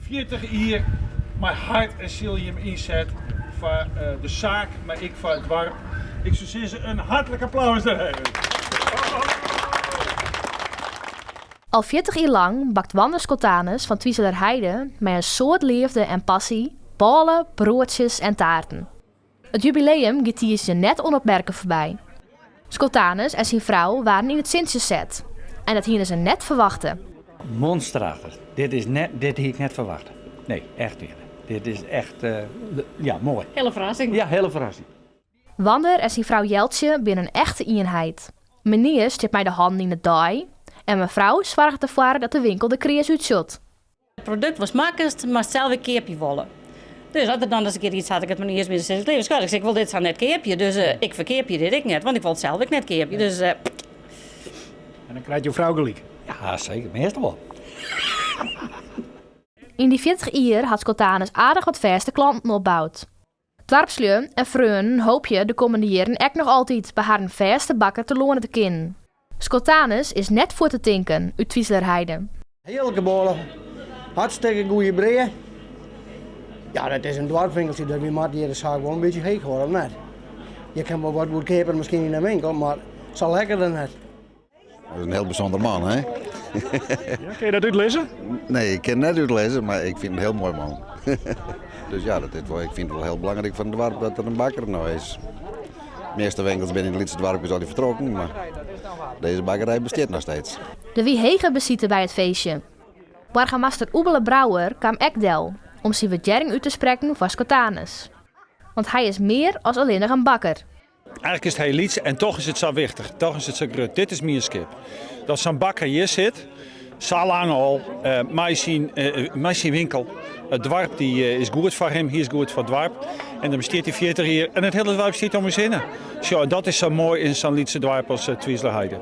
40 jier mei hert en siel him ynset foar de saak, mar ek foar it doarp. Ik soe sizze in hartlik applaus dêrheen. Al 40 jier lang bakt Wander Schotanus fan Twizelerheide mei in soad leafde en passy bôle, broadsjes en taarten. It jubileum giet tiisdei net ûnopmerke foarby. Schotanus en syn frou waarden yn it sintsje set en dat hiene se net ferwachte. Monsterachtich. Dit is net, dit hie ik net ferwachte. Nee, echt net. Dit is echt, uh, ja, moai. Hele ferrassing. Ja, hele ferrassing. Wander en syn frou Jeltsje binne in echte ienheid. Menear stiet mei de hannen yn it daai en mefrou soarget derfoar dat de winkel der kreas útsjocht. It produkt watst makkest, moatst sels ek keapje wolle. Dus as der dan ris in kear iets hat, ik it menear is, sis ik, leave skat, ik sis, ik wol dit sa net keapje, dus ik ferkeapje dit ek net, want ik wol it sels ek net keapje. Dus. En dan krijt jo frou gelyk? Ja, seker, meastal wol. Yn dy 40 jier hat Schotanus aardich wat fêste klanten opboud. Doarpslju en freonen hoopje de kommende jierren ek noch altyd by harren fêste bakker telâne te kinnen. Schotanus is net fuort te tinken út Twizelerheide. Hearlike bôle, hartstikke goede brea. Ja, dat is in doarpswinkeltsje, dus wy moatte hjir de saak wol in bytsje heech hâlde, of net? Je kinne wol wat goedkeaper miskien yn de winkel, mar sa lekkerder net. Dat is in hiel bysûnder man, hè? Ja, kin je dat útlizze? Nee, ik kin it net útlizze, mar ik fyn it in hiel moai man. Dus ja, dat is wol, ik fyn it wol hiel belangryk foar it doarp dat der in bakker no is. De measte winkels binne yn de lytse doarpkes al fertrokken, mar dizze bakkerij bestiet noch steeds. Der wie hege besite by it feestje. Boargemaster Oebele Brouwer kaam ek del om syn wurdearring út te sprekken foar Schotanus. Want hy is mear as allinnich in bakker. Eigenlik is it hiel lyts en toch is it sa wichtich, toch is it sa grut. Dit is mienskip. Dat sa'n bakker hjir sit, sa lang al, mei syn, mei syn winkel. It doarp dy is goed foar him, hy is goed foar it doarp. En dan bestiet hy 40 jier en it hiele doarp stiet om ús hinne. Sjoch, dat is sa moai yn sa'n lytse doarp as Twizelerheide.